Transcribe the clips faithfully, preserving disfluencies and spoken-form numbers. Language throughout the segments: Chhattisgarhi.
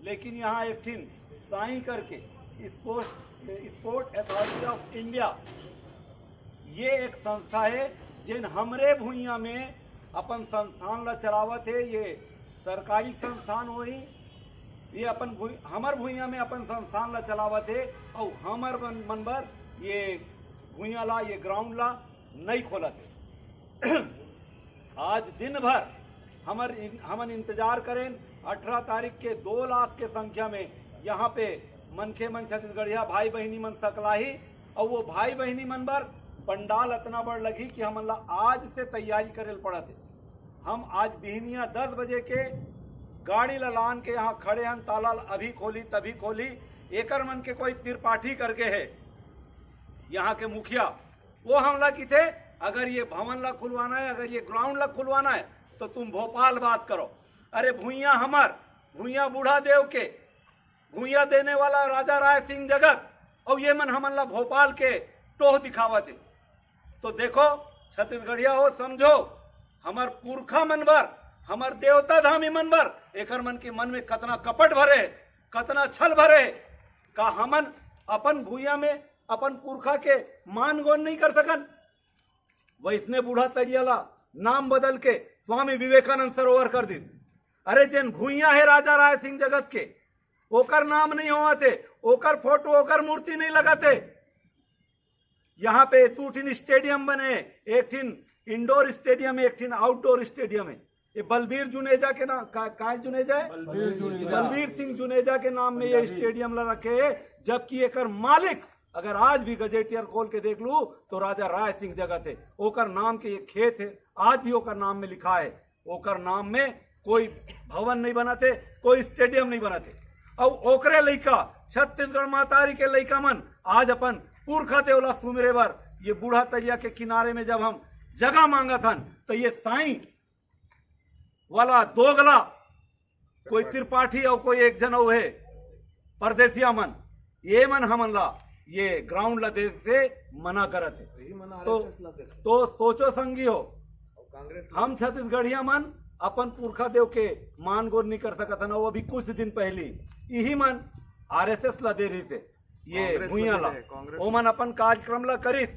लेकिन यहाँ एक ठिन साई करके sport sport authority of India, ये एक संस्था है, जेन हमरे भुइयां में अपन संस्थान ला चलावत है। ये सरकारी संस्थान होही, ये अपन भुइ-, हमर भुइयां में अपन संस्थान ला चलावत है। और हमर मन, मन बर ये भुइयां ला, ये ग्राउंड ला नहीं खोलत है। आज दिन भर हमर इन-, हमन इंतजार करेन। अठारह तारीख के दो लाख के संख्या में यहाँ पे मनखे मन, छत्तीसगढ़िया भाई बहिनी मन सकलाही, और वो भाई बहिनी मन बर पंडाल अतना बड़ लगही कि हमन ला आज से तैयारी करे ल पड़त है। हम आज बिहनिया दस बजे के गाड़ी ला लान के यहाँ खड़े हन, ताला ला अभी खोली तभी खोली। एकर मन के कोई त्रिपाठी करके है यहाँ के मुखिया, वो हमला किथे, अगर ये भवन ला खुलवाना है, अगर ये ग्राउंड ला खुलवाना है, तो तुम भोपाल बात करो। अरे भुइयां हमर, भुइयां बूढ़ा देव के, भुइयां देने वाला राजा राय सिंह जगत, और ये मन हमन ला भोपाल के टोह दिखावत है। तो देखो छत्तीसगढ़िया हो, समझो, हमर पुरखा मन बर, हमर देवता धामी मन बर, एकर मन के मन में कतना कपट भरे, कतना छल भरे। का हमन अपन भुइयां में अपन पुरखा के मान गोन नहीं कर सकन? वैसने बूढ़ा तरिया ला नाम बदल के स्वामी विवेकानंद सरोवर कर दिस। अरे जेन भुइयां है राजा राय सिंह जगत के, ओकर नाम नहीं होवत है, ओकर फोटो, ओकर मूर्ति नहीं लगत है। यहाँ पे दू ठिन स्टेडियम बने, एक ठिन इंडोर स्टेडियम, एक ठिन आउटडोर स्टेडियम है। ये बलबीर जुनेजा के नाम, का, काय जुनेजा है? बलबीर जुनेजा। बलबीर सिंह जुनेजा के नाम में ये स्टेडियम ला रखे है, जबकि एकर मालिक अगर आज भी गजेटियर खोल के देख लू तो राजा राय सिंह जगत है, ओकर नाम के ये खेत है, आज भी ओकर नाम में लिखा है। ओकर नाम में कोई भवन नहीं बनत है, कोई स्टेडियम नहीं बनत है। और ओकरे लइका, छत्तीसगढ़ महतारी के लइका मन आज अपन पुरखा देव ला सुमिरे बर ये बूढ़ा तरिया के किनारे में जब हम जगह मांगत हन, तो ये साईं वाला दोगला, कोई त्रिपाठी और कोई एक जन अउ है, परदेसिया मन, ये मन हमन ला ये ग्राउंड ला दे से मना करत है। यही मन तो, आरएसएस ला देथे। तो सोचो संगी हो, और कांग्रेस ला हम छत्तीसगढ़िया मन अपन पुरखा देव के मान गोर नहीं कर सकत हन। और अभी कुछ दिन पहली यही मन आरएसएस ला दे रही थे ये कांग्रेस ला भुइयां दे ला, रहे, कांग्रेस ओमन अपन कार्यक्रम ला करिस,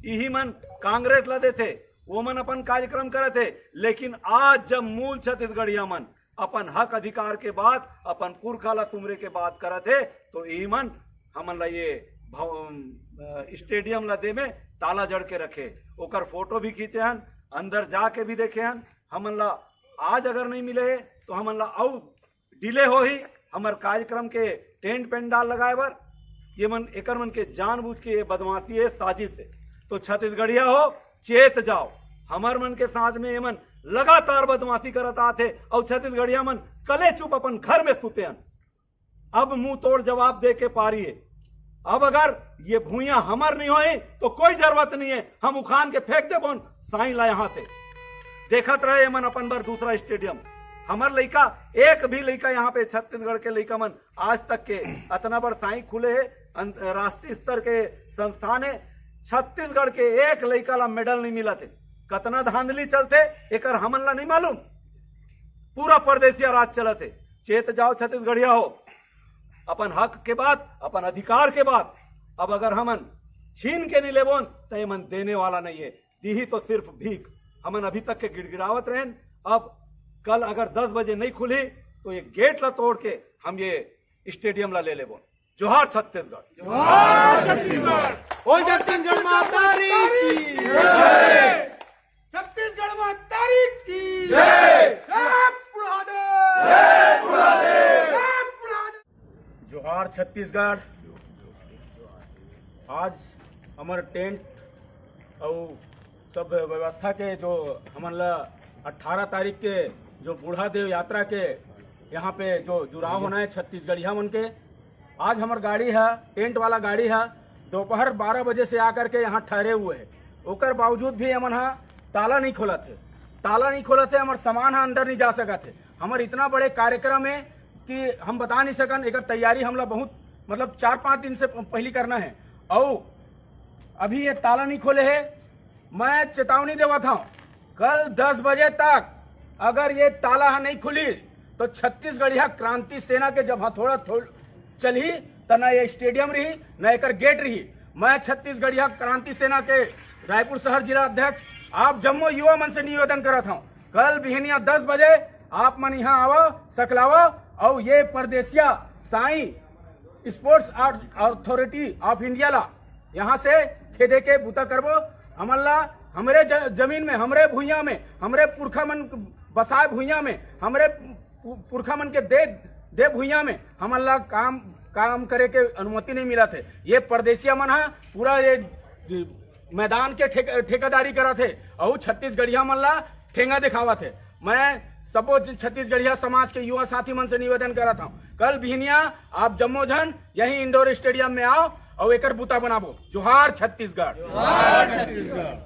यही मन कांग्रेस ला देथे, ओमन अपन कार्यक्रम करत है। लेकिन आज जब मूल छत्तीसगढ़िया मन अपन हक अधिकार के बात, अपन पुरखा ला सुमरे के बात करत है, तो यही मन हमन ला ये भव-, अ, स्टेडियम ला दे में ताला जड़ के रखे, ओकर फोटो भी खींचे हन, अंदर जाके भी देखे हन। हमन ला आज अगर नहीं मिले है, तो हमन ला अउ डिले होही हमर कार्यक्रम के टेंट पंडाल लगाए बर। ये मन, एकर मन के जानबूझ के ये बदमाशी है, साजिश है। तो छत्तीसगढ़िया हो, चेत जाओ, हमर मन के साथ में ये मन लगातार बदमाशी करत आत है और छत्तीसगढ़िया मन कले चुप अपन घर में सुते हन। अब मुंह तोड़ जवाब दे के पारी है। अब अगर ये भुइयां हमर नहीं होए तो कोई जरूरत नहीं है, हम उखान के फेंक देबोन साईं ला यहाँ से। देखत रहे ये मन अपन बर दूसरा स्टेडियम। हमर लइका, एक भी लइका यहाँ पे छत्तीसगढ़ के लइका मन आज तक के अतना बड़ साईं खुले है, अन-, राष्ट्रीय स्तर के संस्थान है, छत्तीसगढ़ के एक लइका ला मेडल नहीं मिलत है। कतना धांधली चलथे, एकर हमन ला नहीं मालूम? पूरा परदेसिया राज चलत है। चेत जाओ छत्तीसगढ़िया हो, अपन हक के बात, अपन अधिकार के बात अब अगर हमन छीन के नहीं लेबोन, तो ये मन देने वाला नहीं है, दीही तो सिर्फ भीख। हमन अभी तक के गिड़गिड़ावत रहेन, अब कल अगर दस बजे नहीं खुली, तो ये गेट ला तोड़ के हम ये स्टेडियम ला ले लेबोन। जोहार छत्तीसगढ़। जोहार छत्तीसगढ़। बोल छत्तीसगढ़ महतारी की। छत्तीसगढ़ महतारी की। जय। जय बुढ़ादेव। जय बुढ़ादेव। जय बुढ़ादेव। जोहार छत्तीसगढ़। आज हमर टेंट अउ सब व्यवस्था के जो हमन ला अठारह तारीख के जो बूढ़ा देव यात्रा के यहाँ पे जो जुड़ाव होना है छत्तीसगढ़िया मन के, आज हमर गाड़ी है, टेंट वाला गाड़ी है, दोपहर बारह बजे से आकर के यहाँ ठहरे हुए है। ओकर बावजूद भी हमन हा ताला नहीं खोलत है। ताला नहीं खोलत है, हमर सामान हा अंदर नहीं जा सकत है। हमर इतना बड़े कार्यक्रम है कि हम बता नहीं सकन। एकर तैयारी हमला बहुत, मतलब, चार पाँच दिन से पहली करना है। और अभी ये ताला नहीं खोले है। मैं चेतावनी देवत हूँ, कल दस बजे तक अगर ये ताला हा नहीं खुली, तो छत्तीसगढ़िया क्रांति सेना के जब हथौड़ा थोड़ चलही, त न ये स्टेडियम रही, न एकर गेट रही। मैं छत्तीसगढ़िया क्रांति सेना के रायपुर शहर जिला अध्यक्ष आप जम्मो युवा मन से निवेदन करत हूँ, कल बिहनिया दस बजे आप मन यहाँ आवा, सकलावा, और ये परदेसिया SAI sports authority of India ला यहाँ से खेदे के बुता करबो। हमन ला हमरे ज-, जमीन में, हमरे भुइयां में, हमरे पुरखा मन बसाए भुइयां में, हमरे पु-, पुरखा मन के दे, दे भुइयां में हमन ला काम, काम करे के अनुमति नहीं मिलत हे। ये परदेसिया मन हा पूरा ये मैदान के ठेक-, ठेकेदारी करत हे, अउ छत्तीसगढ़िया मन ला ठेंगा दिखावत हे। मैं सबो ज-, छत्तीसगढ़िया समाज के युवा साथी मन से निवेदन करत हूँ, कल बिहनिया आप जम्मो झन यही इंडोर स्टेडियम में आओ अउ एकर बुता बनाबो। जोहार छत्तीसगढ़। जोहार छत्तीसगढ़।